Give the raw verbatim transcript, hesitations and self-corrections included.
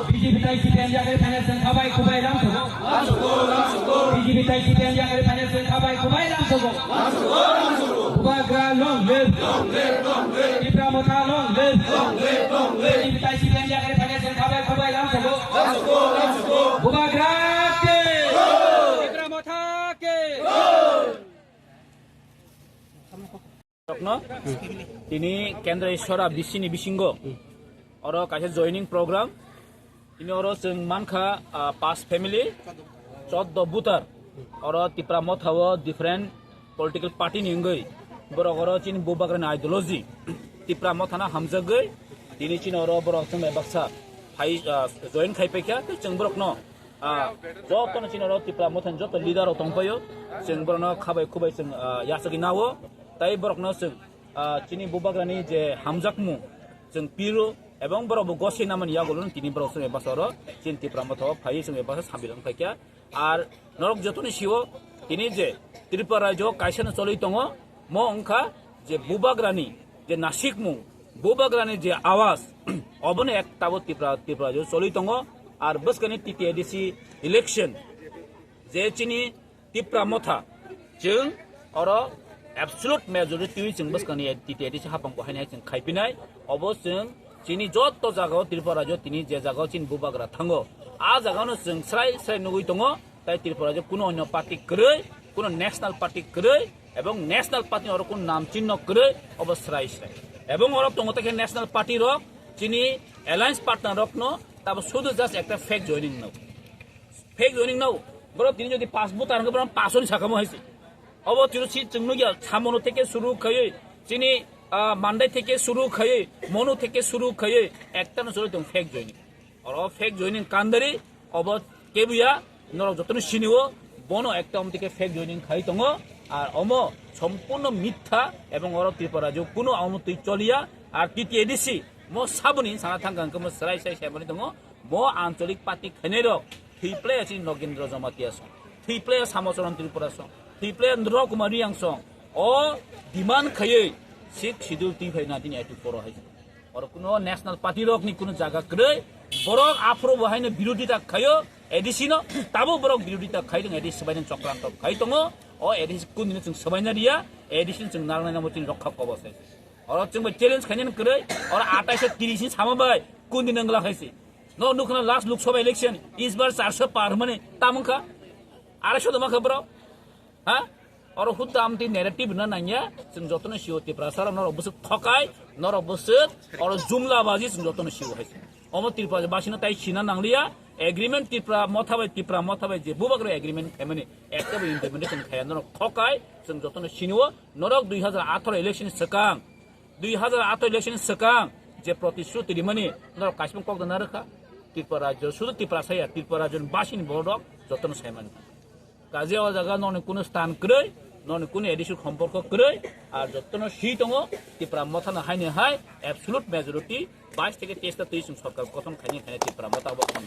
B J P tai C P M yakari phainai chwng khabai khubai lam sogo. B J P tai C P M yakari phainai chwng khabai khubai lam sogo. Bubagra long live. Tipra Motha long live. B J P tai C P M yakari phainai chwng khabai khubai lam sogo. Bubagra ke. Tipra Motha ke. Rokno tini Kendra Ishwara B C ni bisingo oro kaisa joining program. Tini oro chwng mankha, ah, pas family, choddo voter. Oro Tipra Motha o different political party ni wngwi borok oro chini Bubagra ni ideology Tipra Motha no hamjagwi tini chini oro borok chwng bai baksa phai, ah, join khai paikha, tei chwng borokno Ah, jotono chini oro Tipra Motha ni joto leader rok tongpaio, chwng borokno khabai khubai chwng, ah, yachagwi nao, tai borokno chwng, ah, chini Bubagrani je hamjakmung chwng piro, ebong borok bo goswi namani yagulo tini borok chwng basa oro chini Tipra Motha o phaiwi chwng basa sambil wng phaikha. Ar norok jotoni sio tini je Tripura rajyo kaisa no choli tongo, mo wngkha je Bubagrani je nasikmung, Bubagrani je awas, obono ek tabuk Tripura, Tripura rajyo choli tongo. Ar bwskani T T A D C election je chini Tipra Motha, chwng oro absolute majority chwng bwskani T T A D C hapang bo haino hai chwng khaipinai. Obo chwng chini joto jagao Tripura rajyo tini je jagao chini Bubagra thango, a jagao no chwng srai srai nugwi tongo. Tai Tripura je kuno onyo party kwrwi, kuno national party kwrwi, ebong national party ni oro kuno nam chinno kwrwi, obo srai srai. Ebong oro tongo tei khe national party rok, chini alliance partner rok no tabo sudu just ekta fake joining no. Fake joining no. Boro tini jodi pas voter hwnkhe boro pas ni sakamo haise. Obo tiro si chwng nugya, Samono theke suru khaiwi, chini, ah, Mandai theke suru khaiwi, Monu theke suru khaiwi, ekta no choli tong fake joining. Oro fake joining kandari, obo kebuya, norok jotono sinio, bono ekta omtike fake joining khai tongo, ar omo sompurno mitha, ebong oro Tripura rajyo kuno omo twi choliya, ar T T A D C, mo saboni sana thangka hwnkhe mo srai srai saimani tongo, mo ancholik party khainai rok, thwi playa chini Nogendra Jamatia song, thwi playa Samocharan Tripura song, thwi playa Nro Kumar Reang song, o demand khaiwi Sixth Schedule twi phai nineteen eighty-four o hai. Oro kuno national party rok ni kuno jaga kwrwi, borok aphuru bo haino birodita khaio A D C no, tabo borok birodita khai tong A D C swbaini chokranto khai tongo, o A D C kundino chwng swbaina riya, A D C no chwng narwknai namo chini rokha kobor sai. Oro chwng bai challenge khainani kwrwi, oro atais tris ni sama bai kundino wngla khaisi. No nukna last Lok Sabha election, isbar charso par mani tamungkha, araiso doma kha borok. Ha? Oro hudda amtwi narrative na nangya, chwng jotono sio Tiprasa rok norok bwswk thokai, norok bwswk oro jumla baji chwng jotono sio hai. Omo Tripura basino tai sina nangliya, agreement Tipra Motha bai, Tipra Motha bai je Bubagra agreement khaimani, ekta bo implementation khaya norok thokai, chwng jotono sinio, norok dui hazar atharo election swkang, dui hazar atharo election swkang je protishruti rimani norok kaisa kok da narwkha, Tripura rajyo, sudu Tiprasa ya, Tripura rajyoni basini borok jotono saimani. Kaje o jaga noni kuno stan kwrwi, noni kuno A D C somporko kwrwi, ar jotono si tongo, Tipra Mothano haini hai absolute majority bais theke teis ta twi chwng sorkar gothon khaini khaini Tipra Motha bo khon.